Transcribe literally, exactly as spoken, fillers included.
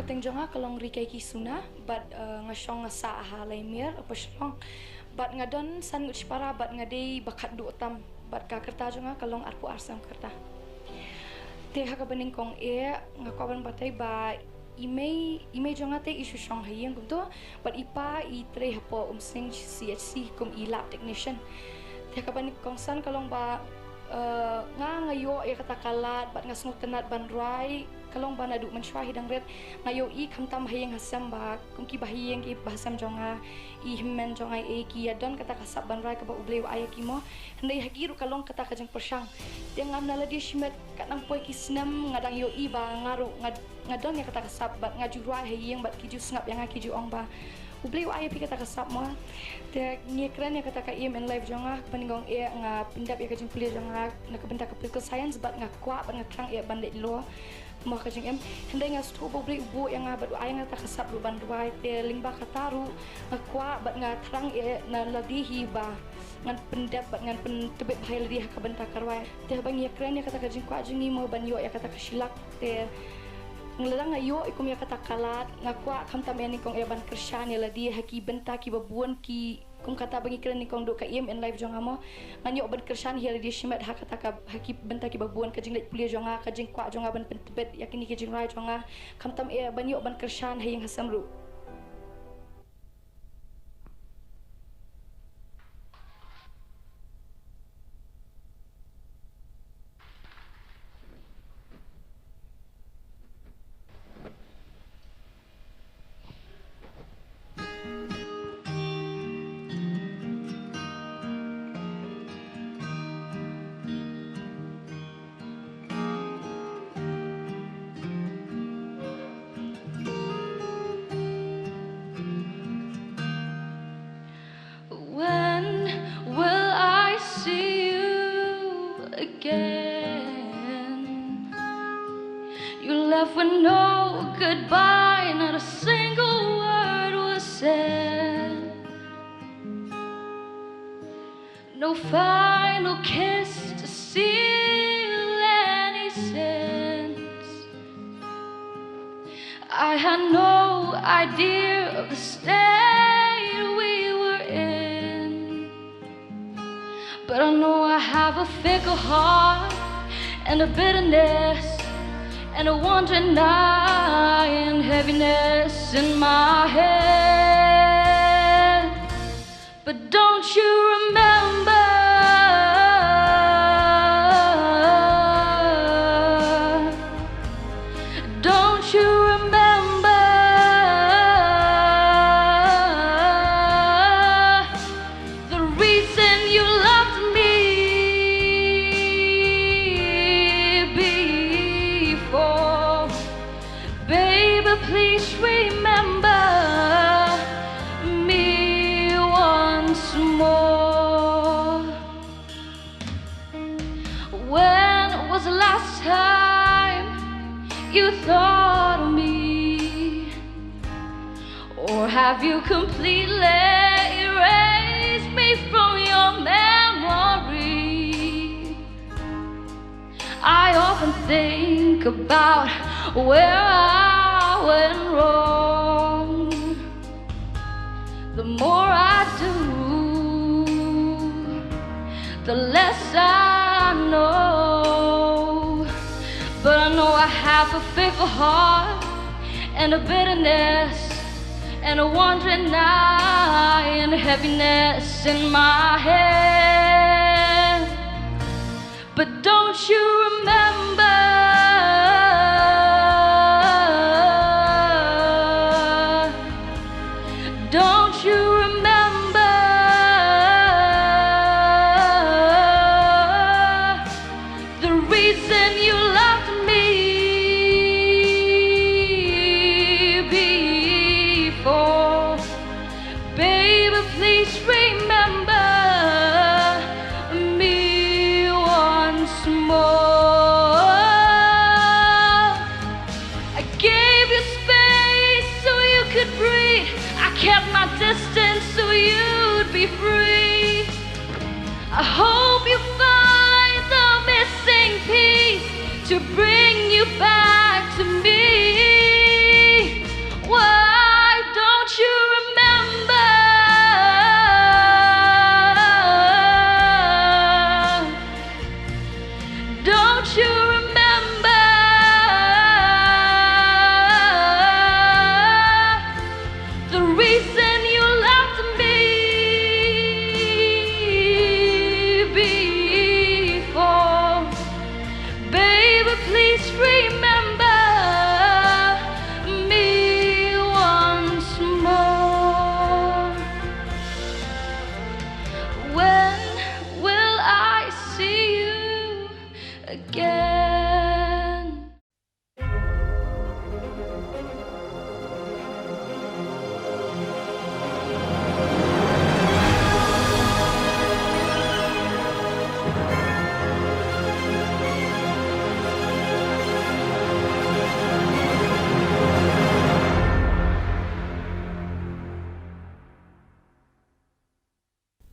Teng jong nga ka long Rikai Ki Suna, bad, eh, nga shong nga sah ha Laimier, Upper Shillong. Bad nga don san ngut shipara, bad nga dei ba khatduh tam. Bad ka kyrta jong nga ka long arphew ar sem kyrta. Te ha kaba nyngkong eh, nga kwah ban batai ba i mei, i mei jong nga te i shu shong ha ïing kumto, bad i pa i trei hapoh Umsning C H C kum i lab technician. Te ha kaba nyngkong san ka long ba, eh, nga, nga ïoh ïa kata ka lad, bad nga sngewtynnat ban rwai, ka long ba naduh mynshuwa hi dang rit, nga ïohi khamtam ha ïing ha sem ba, kum ki bahaïing ki bahasem jong nga, i hynmen jong nga, eh, ki ïa don kata ka sap ban rwai kaba U Blei u ai ïa ki mo. Hynrei ha ki ruh ka long kata ka jingpyrshang. Te nga na lade shimet katba nang poi ki snem nga dang ïohi ba nga ruh nga, nga don ïa kata ka sap bad nga ju rwai ha ïing bad ki ju sngap ïa nga ki ju ong ba U Blei u ai ïa phi kata ka sap mo. Te ngi kren ïa kata ka aim in life jong nga, kaba nyngkong eh nga pyndep ïa ka jingpule jong nga na ka bynta ka political science bad nga kwah bad nga thrang eh ban leit law. Mo ka jingim. Hynrei nga sngewthuh ba U Blei u buh ïa nga bad u ai ïa nga kata ka sap ruh ban rwai, te lyngba kata ruh nga kwah bad nga thrang eh na lade hi ba ngan pyndep bad ngan pyntbit bha ïa lade ha ka bynta ka rwai. Te haba ngi ïa kren ïa kata ka jingkwah jong ngi mo ban ïoh ïa kata ka shilak, te lada nga ïoh kum ïa kata ka lad, nga kwah khamtam eh nyngkong eh ban kyrshan ïa lade ha ki bynta kiba bun ki, kum kata ba ngi kren nyngkong, duh ka aim in life jong nga mo. Ngan ïoh ban kyrshan hi ïa lade shimet ha kata ka, ha ki bynta kiba bun, ka jingleit pule jong nga, ka jingkwah jong nga ban pyntbit ïa kine ki jingrwai jong nga. Khamtam eh ban ïoh ban kyrshan ha ïing ha sem ruh. When will I see you again? You left with no goodbye, not a single word was said. No final kiss to seal any sins. I had no idea of the state we were in. But I know I have a fickle heart and a bitterness and a wandering eye and heaviness in my head. But don't you remember? Don't you remember the reason you loved me before? Baby, please remember me once more. When was the last time you thought of me? Or have you completely erased me from your memory? I often think about where I went wrong. The more I do, the less I know. But I know I have a fickle heart and a bitterness and a wandering eye and heaviness in my head. But don't you remember? Don't you remember the reason you loved me before? Baby, please remember me once more. I gave you space so you could breathe. I kept my distance so you'd be free. I hope you find the missing piece to bring you back to me. Whoa!